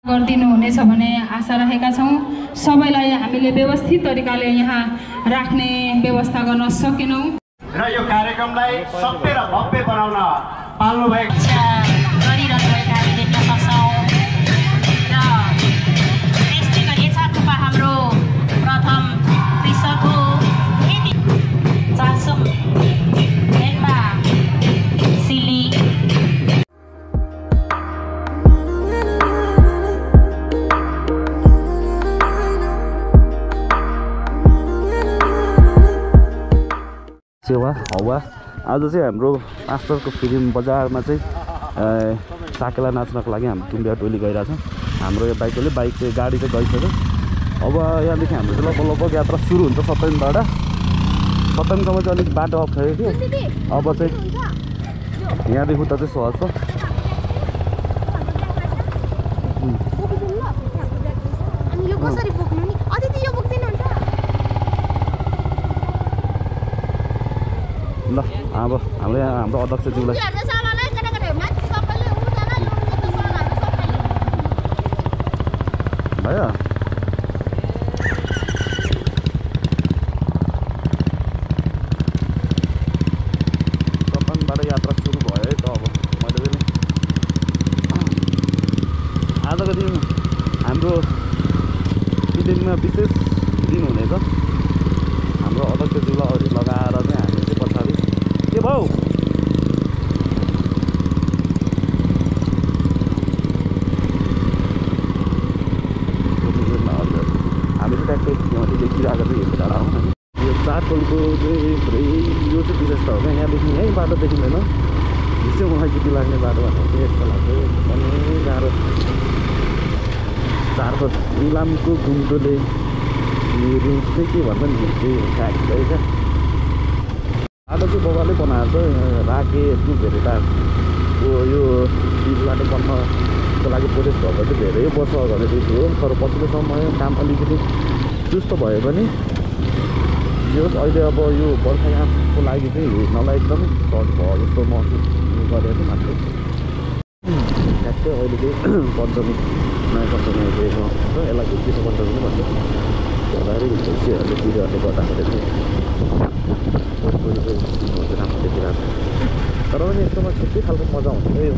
गरिदिनु हुनेछ भन्ने आशा राखेका छौँ। सबैलाई हामीले व्यवस्थित तरिकाले यहाँ राख्ने व्यवस्था गर्न सकेनौँ र यो कार्यक्रमलाई सभ्य र भव्य बनाउन पाल्नु भएको गरिरहनु भएको हामी देख्न सक्छौँ। र त्यस्तै गरी यछा थुपा हाम्रो प्रथम कृषक हो। चासोम हेन्मा सिली सेवा हवा। आज चाहिँ हाम्रो मास्टरको फिल्म बजारमा चाहिँ साकेला नाच्नको लागि हामी टुम्बिया टोली गइरहेछौँ। हाम्रो यो बाइक चाहिँ गाडी चाहिँ गइसक्यो। अब यहाँदेखि हाम्रो चाहिँ लगभग यात्रा सुरु हुन्छ सत्तरीबाट। सत्तरीसम्म चाहिँ अलिक बाटो अप्ठ्यारो थियो। अब चाहिँ यहाँदेखि उता चाहिँ सहज छ। ल अब हाम्रो अध्यक्षज्यूलाई भयो। सपनबाट यात्रा सुरु भयो है त। अब मैले पनि आजको दिन हाम्रो फिल्ममा विशेष दिन हुनेछ। हाम्रो अध्यक्षज्यूलाई अगाडि लगाएर चाहिँ हामी चाहिँ पछाडि के भयो हामी चाहिँ ट्याक्कै देखिरहेको चाहिँ हेर्नु टाढा हो। यो चारकोलको चाहिँ पुरै यो चाहिँ विशेषता हो क्या। यहाँदेखि यहीँ बाटो देखिँदैन। हिस्से मलाई चिठी लाग्ने बाटो भनेको चाहिँ यस्तो लाग्छ एकदमै गाह्रो। चारकोल इलामको गुम्टोले रेन्ज चाहिँ के भन्छ नि त्यही ठ्याक्कै क्या। बाटो चाहिँ बबाले बनाएको छ। राके टु भेरेटाको यो बिच बाटो बन्नको लागि प्रोसेस भएको चाहिँ धेरै वर्ष अगाडिदेखि थियो। तर पछिल्लो समय काम अलिकति चुस्त भयो पनि यो अहिले अब यो बर्खायामको लागि चाहिँ हिँड्नलाई एकदमै सहज भयो जस्तो महसुस गरेको छु मान्छे। ठ्याक्कै अहिले चाहिँ पञ्चमी नयाँ पञ्चमी आइसकेको छ। यसलाई घुच्चिसो पञ्चमी नै भन्छ। घरि घुच्चीहरूले बिरुवाहरूले गर्दाखेरि चाहिँ राम्रो देखिरहेको छ। तर पनि यस्तोमा छुट्टै खालको मजा हुन्छ यो।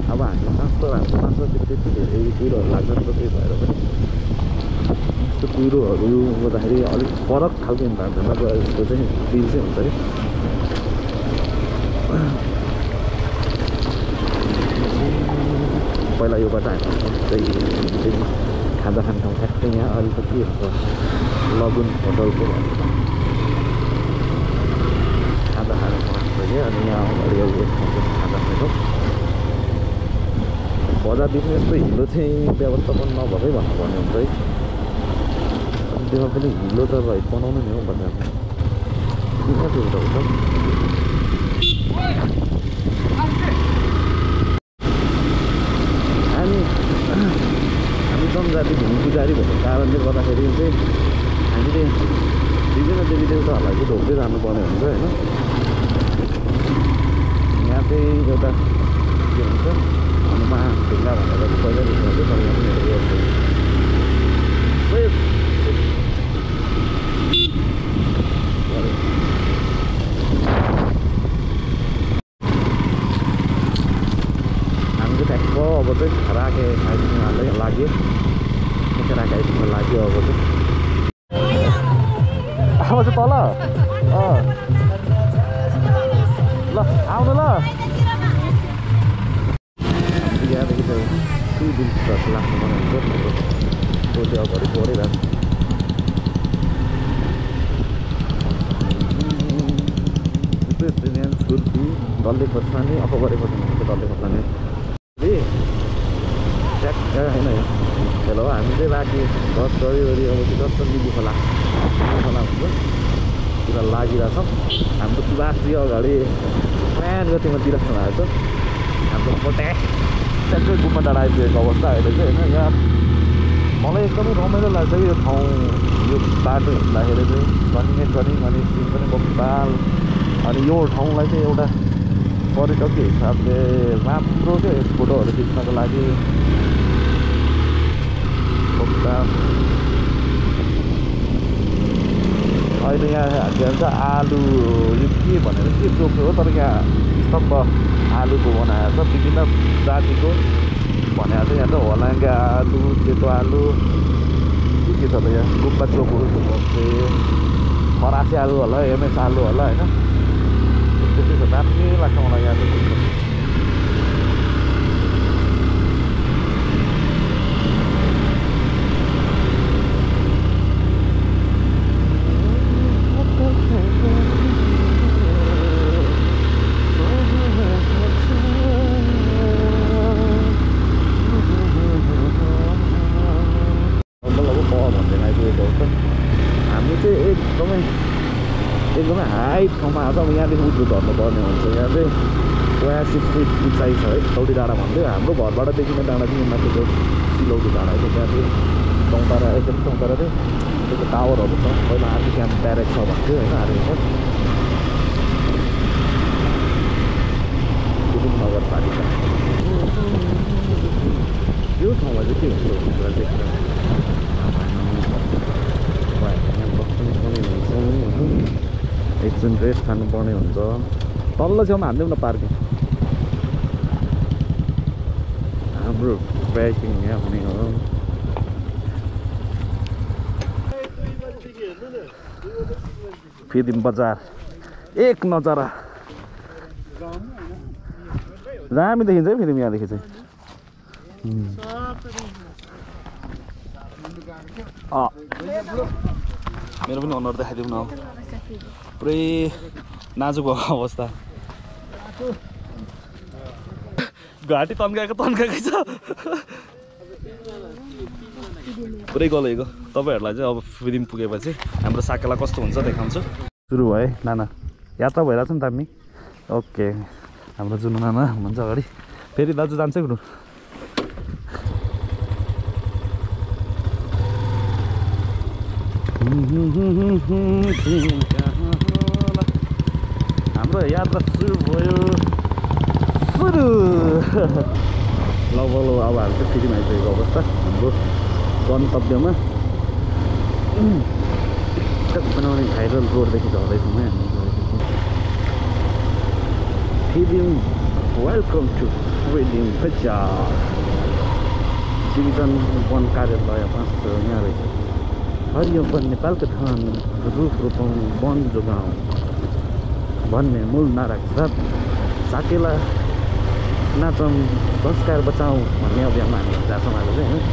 अब हाम्रो सांस्कृतिक त्यति धेरै कुरोहरू लाग्छ नि त। त्यही भएर पनि यस्तो कुरोहरू गर्दाखेरि अलिक फरक खालको इन्भाइरोमेन्टमा गएर जस्तो चाहिँ फिल चाहिँ हुन्छ कि। पहिला यो बाटो हामी चाहिँ खाजा खाने ठाउँ ठ्याक्कै यहाँ। अहिले त के हुन्छ लगुन होटलको खाजा खाने ठाउँ क्या। अनि यहाँ अगाडि अब खाजा खानेको बजार बिचमा यस्तो हिलो चाहिँ व्यवस्थापन नभएकै भन्नुपर्ने हुन्छ है। अनि त्यसमा पनि हिलो त बनाउनु नि हो बजारमा किन त्यो हुन्छ। हामी जनजाति भूमि पुजारी भएको कारणले गर्दाखेरि चाहिँ हामीले विभिन्न देवी देवताहरूलाई चाहिँ ढोक्दै जानुपर्ने हुन्छ होइन। यहाँ चाहिँ एउटा के भन्छ हनुमान ढुङ्गा भनेर चाहिँ पहिला लेख्नु हुन्छ। तर यहाँ पनि हामी चाहिँ ठ्याक्क अब चाहिँ राके आइपुग्न लाग्यो। राके आइपुग्न लाग्यो। अब चाहिँ तल ल आउनु ल। यहाँदेखि चाहिँ 2 दिन जस्तो लाग्छ मलाई। त्यो अगाडि परिरहेको छुर्पी डल्ले खोर्सानी अगाडि खोर्सानी डल्ले खोर्सानी ट्याक्क होइन। हेलो हामी चाहिँ राति 10 गरी अब चाहिँ जस्तो लिबु खोला हुन्छ पुरा लागिरहेछ। हाम्रो सुवासी अगाडि प्लान गतिमा दिइराख्नु भएको छ। हाम्रो ट्याक्कै गुम्बा डाँडा आइपुगेको अवस्था अहिले चाहिँ होइन। यहाँ मलाई एकदमै रमाइलो लाग्छ कि यो ठाउँ यो बाटो हिँड्दाखेरि चाहिँ रनिङ अनि सिन पनि बक्साल। अनि यो ठाउँलाई चाहिँ एउटा पर्यटकको हिसाबले राम्रो के फोटोहरू खिच्नको लागि यहाँ के भन्छ आलु यो के भनेर के रोप्यो हो तर यहाँ स्तम्भ आलुको बनाएको छ विभिन्न जातिको भनेको छ यहाँ त होलाङ्गे आलु सेतो आलु के छ त यहाँ गुम्बा चोकहरू फरासी आलु होला एमएस आलु होला होइन त्यस्तो छ दामी लाग्छ मलाई यहाँ त एकदमै हाइट ठाउँमा आउँछ अब यहाँदेखि उज्जु झर्नुपर्ने हुन्छ यहाँ चाहिँ 86 फिट उचाइ छ है सौदी डाँडा भन्दै हाम्रो घरबाट देखिने डाँडा चाहिँ माथिको सिलौटी डाँडा है त्यहाँ चाहिँ चौतारा एकदम चौतारा चाहिँ त्यसको टावरहरू छ पहिला आर्मी क्याम्प ब्यारेक छ भन्थ्यो होइन आर्मी क्याम्प कुटुङ नगरपालिका यो ठाउँमा चाहिँ के हुन्छ भनेर देखेर एकछिन रेस्ट खानुपर्ने हुन्छ तल्लो छेउमा हान्दिउँ न पार्किङ हाम्रो ट्रेकिङ यहाँ हुने हो फिदिम बजार एक नजारा दामी देखिन्छ है फिदिम यहाँदेखि चाहिँ मेरो पनि अनुहार देखाइदिउँ न पुरै नाजुक भएको अवस्था घाँटी तन्काएकै छ पुरै गलेको तपाईँहरूलाई चाहिँ अब फिदिम पुगेपछि हाम्रो साकेला कस्तो हुन्छ देखाउँछु सुरु भयो नाना यात्रा भइरहेको छ नि दामी ओके हाम्रो जुन नाना हुनुहुन्छ अगाडि फेरि दाजु जान्छ गुरु हाम्रो यात्रा सुरु भयो लगभग अब हामी चाहिँ फेरि आइसकेको अवस्था हाम्रो गन्तव्यमा बनाउने भाइरल रोडदेखि झर्दैछौँ है हामी फिदिम वेलकम टु फिदिम बजार डिभिजन 1 कार्यालय यहाँ रहेछ हरियो वन नेपालको धन रुख रोपौँ वन जोगाउँ भन्ने मूल नाराको साथ साकेला नाचौँ संस्कार बचाउँ भन्ने अभियानमा हामी जान्छौँ आज चाहिँ होइन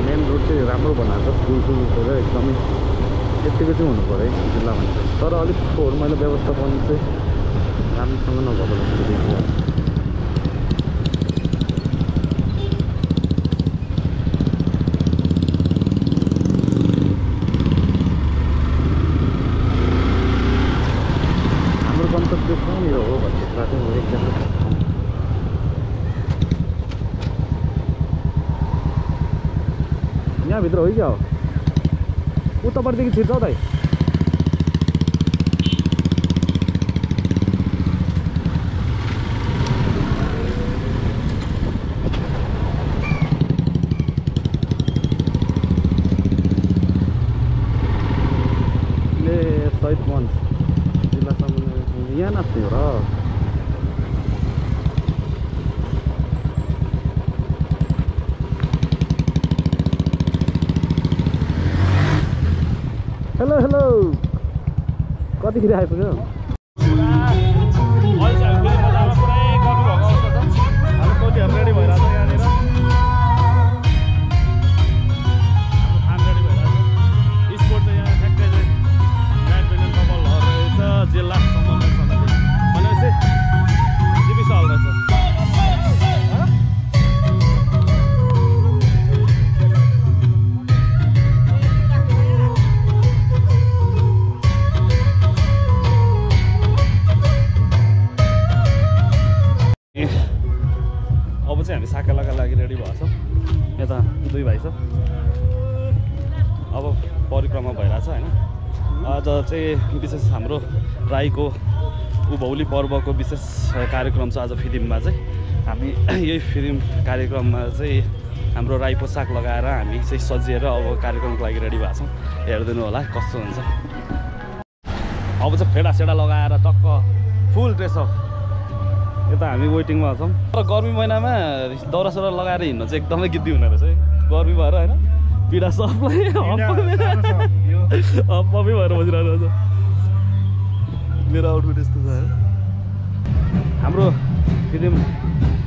मेन रोड चाहिँ राम्रो बनाएको छ ठुल्ठुलो एकदमै त्यतिको चाहिँ हुनु पऱ्यो है जिल्लामा तर अलिक फोहोर मैला व्यवस्थापन चाहिँ राम्रोसँग नभएको जस्तो देखिन्छ कहाँनिर हो भन्ने कुरा चाहिँ म एकदम यहाँभित्र हो क्या हो उतापट्टिदेखि छिर्छ हौ दाइ सहिदगञ्ज जिल्लासम्म यहाँ नाच्ने हो र हेलो हेलो कतिखेर आइपुग्यो रेडी भइरहेको छ यहाँनिर खान रेडी भइरहेको छ स्पोर्ट चाहिँ यहाँ ठ्याक्कै चाहिँ ब्याडमिन्टन कपालहरू रहेछ जिल्ला समन्वय समिति भनेपछि जिपिस हल रहेछ अब चाहिँ हामी साकेलाका लागि रेडी भएको छौँ यता दुई भाइ छ अब परिक्रमा भइरहेछ होइन आज चाहिँ विशेष हाम्रो राईको उभौली पर्वको विशेष कार्यक्रम छ आज फिदिममा चाहिँ हामी यही फिदिम कार्यक्रममा चाहिँ हाम्रो राई पोसाक लगाएर हामी चाहिँ सजिएर अब कार्यक्रमको लागि रेडी भएको छौँ। हेरिदिनु होला कस्तो हुन्छ। अब चाहिँ फेडासेडा लगाएर टक्क फुल ड्रेसअप यता हामी वेटिङमा छौँ। तर गर्मी महिनामा दौरा सौरा लगाएर हिँड्नु चाहिँ एकदमै गिद्दी हुने रहेछ है, गर्मी भएर होइन, पीडा सबलाई हप्पै भएर बसिरहेको छ। मेरो आउटफिट यस्तो छ। हाम्रो फिल्म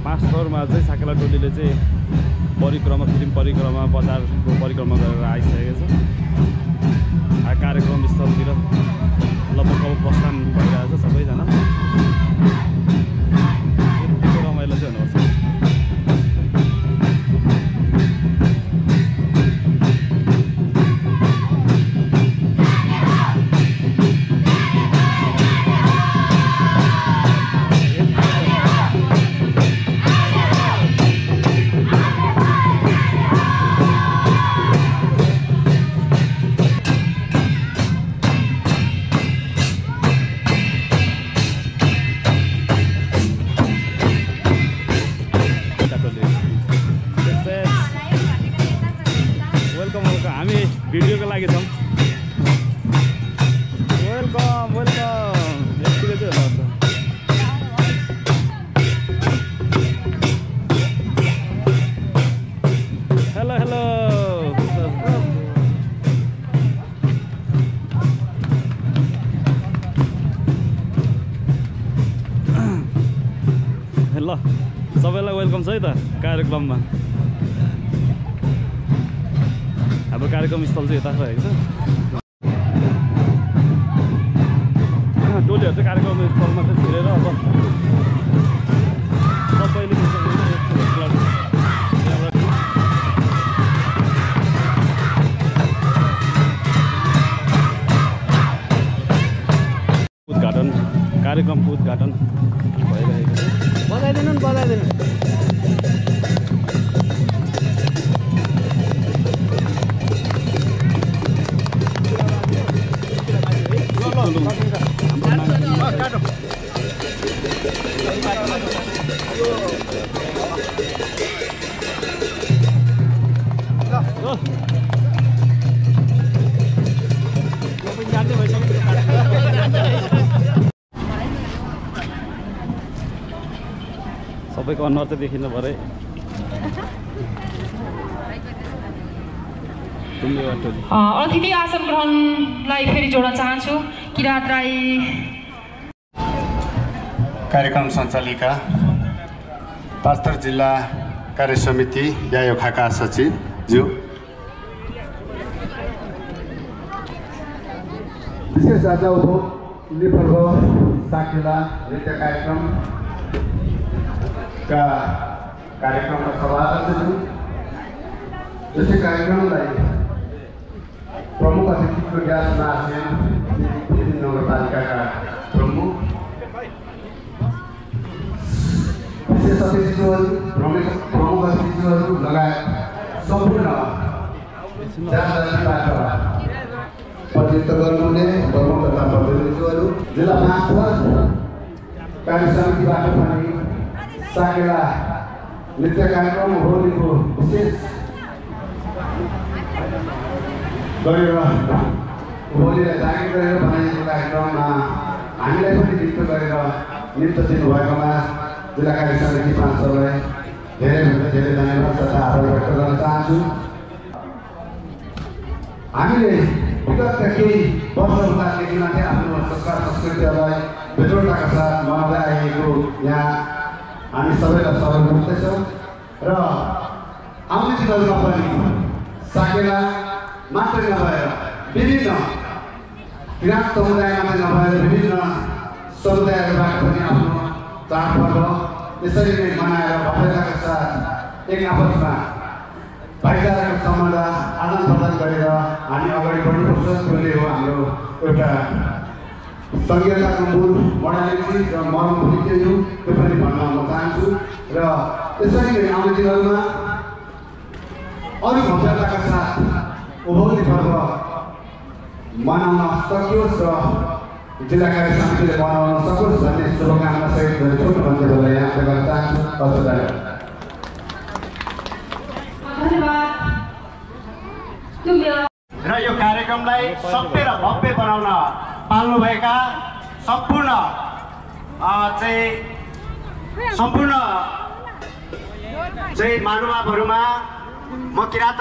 5 स्तरमा चाहिँ साकेला टोलीले चाहिँ परिक्रमा फिल्म परिक्रमा बजारको परिक्रमा गरेर आइसकेको छ। कार्यक्रम स्थलतिर लगभग अब प्रस्थान भइरहेको छ सबैजना। रमाइलो चाहिँ हुनुपर्छ। भिडियोको लागि छौँ। Welcome welcome. यतिकै चाहिँ होला। हेलो हेलो ल सबैलाई वेलकम छ है त कार्यक्रममा। हाम्रो कार्यक्रम स्थल चाहिँ यता रहेको छ। टोलीहरू चाहिँ कार्यक्रम स्थलमा चाहिँ छिरेर अब सबैले उद्घाटन कार्यक्रमको उद्घाटन भइरहेको छ। बजाइदिनु नि, बजाइदिनु। सबैको अनुहार चाहिँ देखिनु पऱ्यो। अतिथि आसन ग्रहणलाई फेरि जोड्न चाहन्छु। किरात राई कार्यक्रम सञ्चालिका पास्तर जिल्ला कार्य समिति यायोखाका सचिवज्यू, विशेष आज निर्भर साकेला नृत्य कार्यक्रमका सभाध्यक्षज्यू, यसै कार्यक्रमलाई प्रमुख अतिथिको ग्यासमा आसेन विभिन्न नगरपालिकाका प्रमुख, विशेष अतिथिज्यूहरू, प्रमुख अतिथिज्यूहरू लगायत सम्पूर्ण जातजातिबाट प्रतिनिधित्व गर्नुहुने प्रमुख तथा प्रतिनिधिज्यूहरू, जिल्ला मास्टर कार्य समितिबाट पनि साकेला नृत्य कार्यक्रम होलीको विशेष गरेर होलीलाई जागिर गरेर बनाइएको कार्यक्रममा हामीलाई पनि नृत्य गरेर नृत्य दिनुभएकोमा जिल्ला कार्य समिति पाँचलाई धेरैभन्दा धेरै धन्यवाद तथा आभार व्यक्त गर्न चाहन्छु। हामीले विगतका केही वर्षहरूदेखि मात्रै आफ्नो संस्कार संस्कृतिहरूलाई बेजोडताका साथ मनाउँदै आइएको यहाँ हामी सबैलाई सहयोग गर्दैछौँ र आउने दिनहरूमा पनि साकेला मात्रै नभएर विभिन्न किराँत समुदाय मात्रै नभएर विभिन्न समुदायहरूबाट पनि आफ्नो चाडपर्व यसरी नै मनाएर भव्यताका साथ एक आपसमा भाइचाराको सम्बन्ध आदान प्रदान गरेर हामी अगाडि बढ्नुपर्छ। त्यो नै हो हाम्रो एउटा संघीयताको मूल मोडालिटी र मर्म पनि त्यही हो, त्यो पनि भन्न म चाहन्छु। र यसरी नै आउने दिनहरूमा अरू भव्यताका साथ उभौली पर्व मनाउन सकियोस् र जिल्ला कार्य समितिले मनाउन सकोस् भन्ने शुभकामना सहित छोटो मन्त्रीहरूलाई यहाँ गर्न चाहन्छु। धन्यवाद। र यो कार्यक्रमलाई सभ्य र भव्य बनाउन पाल्नुभएका सम्पूर्ण महानुभावहरूमा म Kirat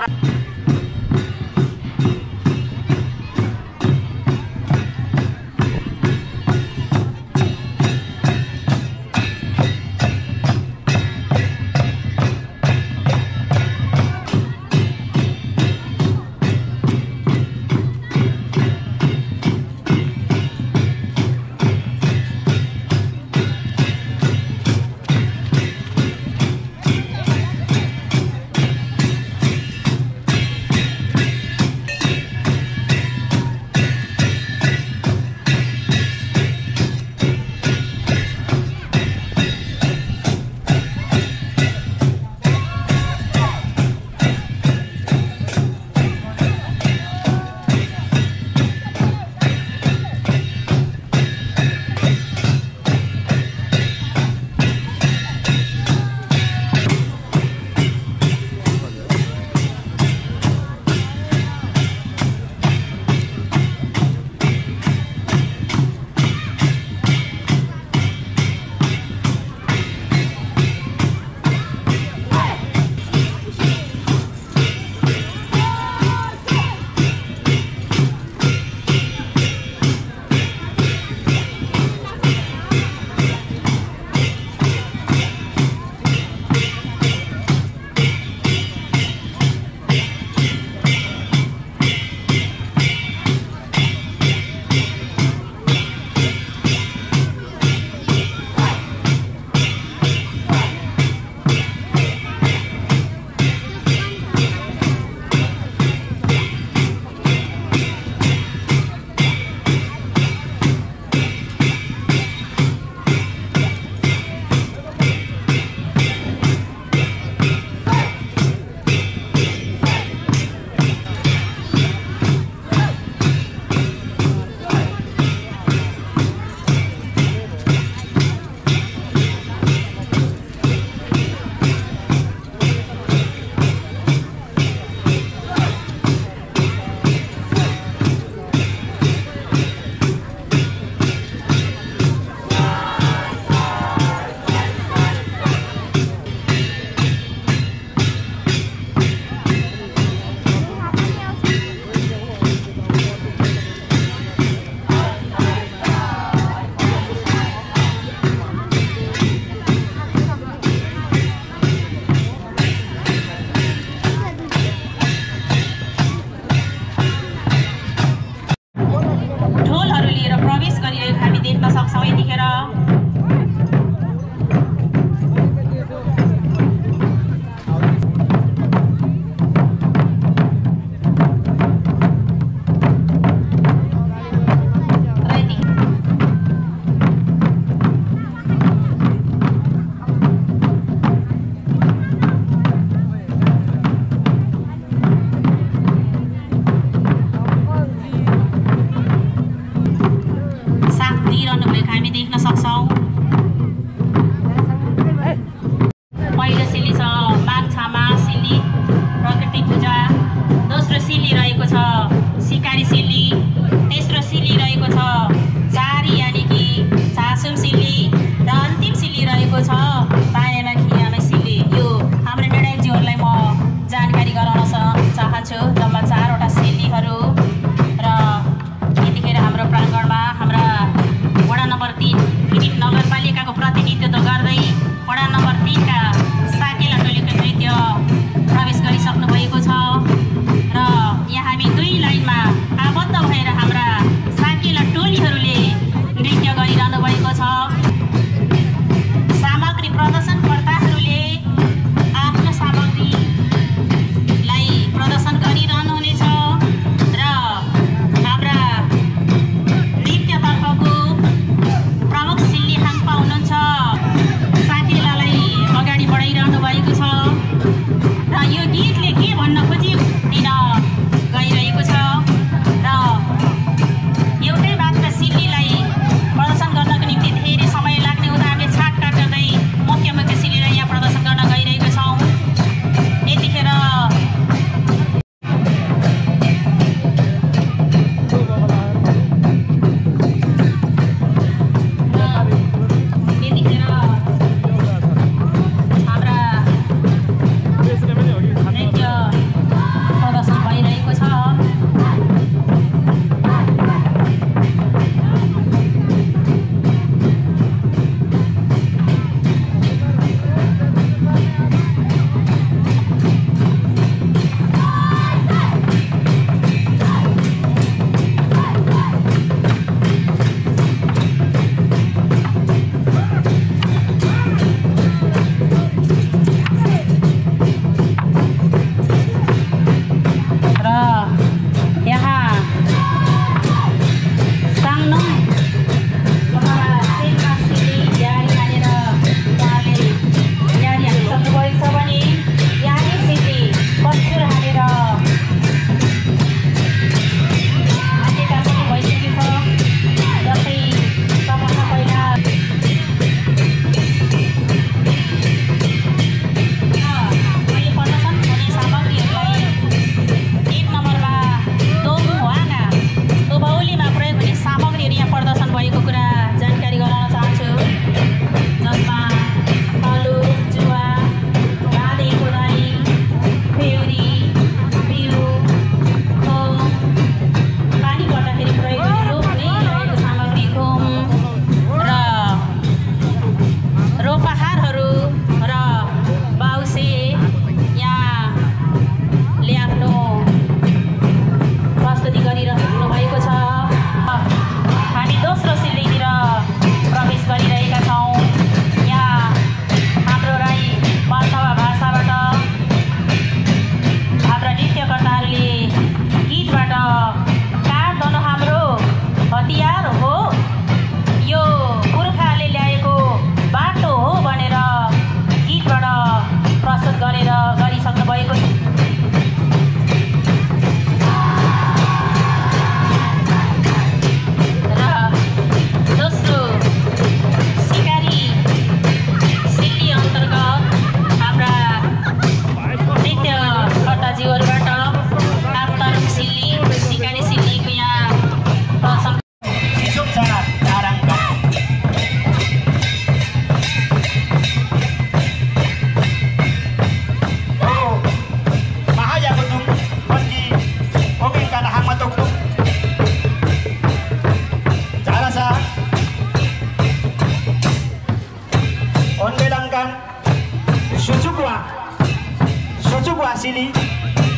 sili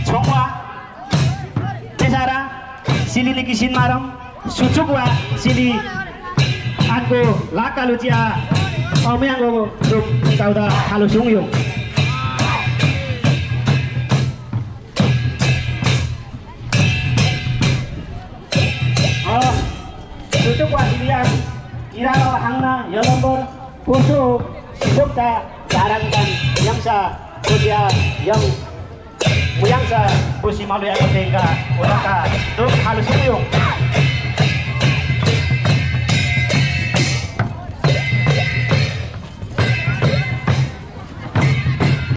chongwa tesara sili liki sinmaram sucukwa sili angko lakalucia omeanggo grup kauda halusungyo sucukwa silian iralo hangna yolombor kusuk sibukta jarangkan yangsa kudia yang muyangsa busi malu yang tengka uraka duk halusungyo